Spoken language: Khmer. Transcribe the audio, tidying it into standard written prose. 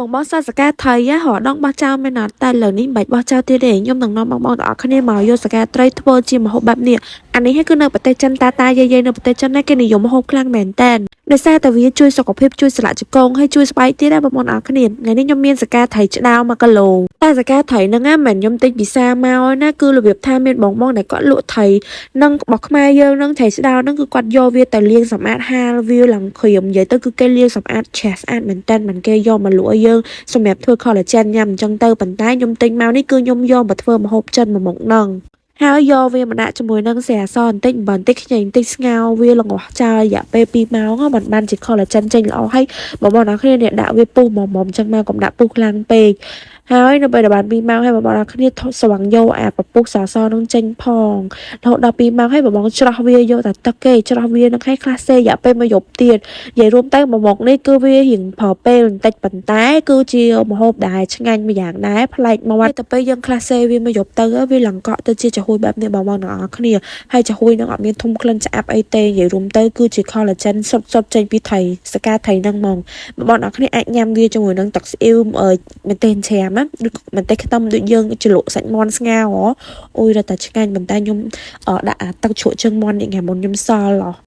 បងបងសាសកាថៃរហដងបោះចោលមែនអត់តែឥឡូវនេះមិនបាច់បោះចោលទៀតទេខ្ញុំនឹងនាំបងបងទាំងអស់គ្នាមកយកសាកាត្រីធ្វើជាម្ហូបបែបនេះអានេះគឺនៅប្រទេសចិនតាតាយាយៗនៅប្រទេសចិនណាគេនិយមម្ហូបខ្លាំងមែនតើដោយសារតែវាជួយសុខភាពជួយស្លាកជង្គង់ហើយជួយស្បែកទៀតណាបងប្អូនអរគ្នាថ្ងៃនេះខ្ញុំមានសាកាត្រីឆ្ដោ1គីឡូតែសាកាត្រីហ្នឹងណាមិនខ្ញុំទិញពិសាមកណាគឺរបៀបថាមានបងបងដែលគាត់លក់ត្រីនឹងរបស់ខ្មែរយើងនឹងត្រីឆ្ដោហ្នឹងគឺគាត់យកវាទៅលាងសម្អាតហាលវាឡើងក្រៀមនិយាយទៅគឺគេលាងសម្អាតឆេះស្អាតមែនតើមិនគេយកមកលក់ឲ្យយើងសម្រាប់ធ្វើ collagen ញ៉ាំអញ្ចឹងទៅប៉ុន្តែខ្ញុំទិញមកនេះគឺខ្ញុំយកមកធ្វើម្ហូបចិនមួយមុខហ្នឹងហើយយកវាមកដាក់ជាមួយនឹងស្រាសបន្តិចអំបិលបន្តិចខ្ញីបន្តិចស្ងោរវាល្ងាស់ចោលរយៈពេល2ម៉ោងមិនបានជា collagen ចេញល្អហើយបងប្អូនអរគ្នានេះដាក់វាពុះហ្មងៗអញ្ចឹងមកកុំដាក់ពុះខ្លាំងពេកហើយនៅពេលដែលបាន2ម៉ោងហើយបងប្អូនអរគ្នាស្វឹងយកអាពពុះសសនឹងចេញផងរហូតដល់2ម៉ោងហើយបងបងច្រោះវាយកតែទឹកគេច្រោះវានឹងឲ្យខ្លះសេរយៈពេលមួយយប់ទៀតនិយាយរួមទៅមួយមុខនេះគឺវារៀងប្រើពេលបន្តិចប៉ុន្តែគឺជាម្ហូបដែលឆ្ងាញ់មួយយ៉ាងដែរប្លែកមាត់តែពេលយើងខ្លះសេវាមួយយប់ទៅវាឡើងកក់ទៅជាចំហួយបែបនេះបងប្អូនទាំងអស់គ្នាហើយចំហួយនឹងអត់មានធុំក្លិនឆ្អាប់អីទេនិយាយរួមទៅគឺជា collagen សុទ្ធសុទ្ធចេញពីថៃសកាថៃហ្នឹងហ្មងបងប្អូនអរគ្នាអាចញ៉ាំវាជាមួយនឹងទឹកស្អ៊ីវម្ទេសច្រាមឬម្ទេសខ្ទឹមដូចយើងជ្រលក់សាច់មាន់ស្ងោរអូយរត់តែឆ្ងាញ់ប៉ុន្តែខ្ញុំដាក់អាទឹកជ្រក់ជើងមាន់នេះថ្ងៃមុនខ្ញុំសល់ហ៎។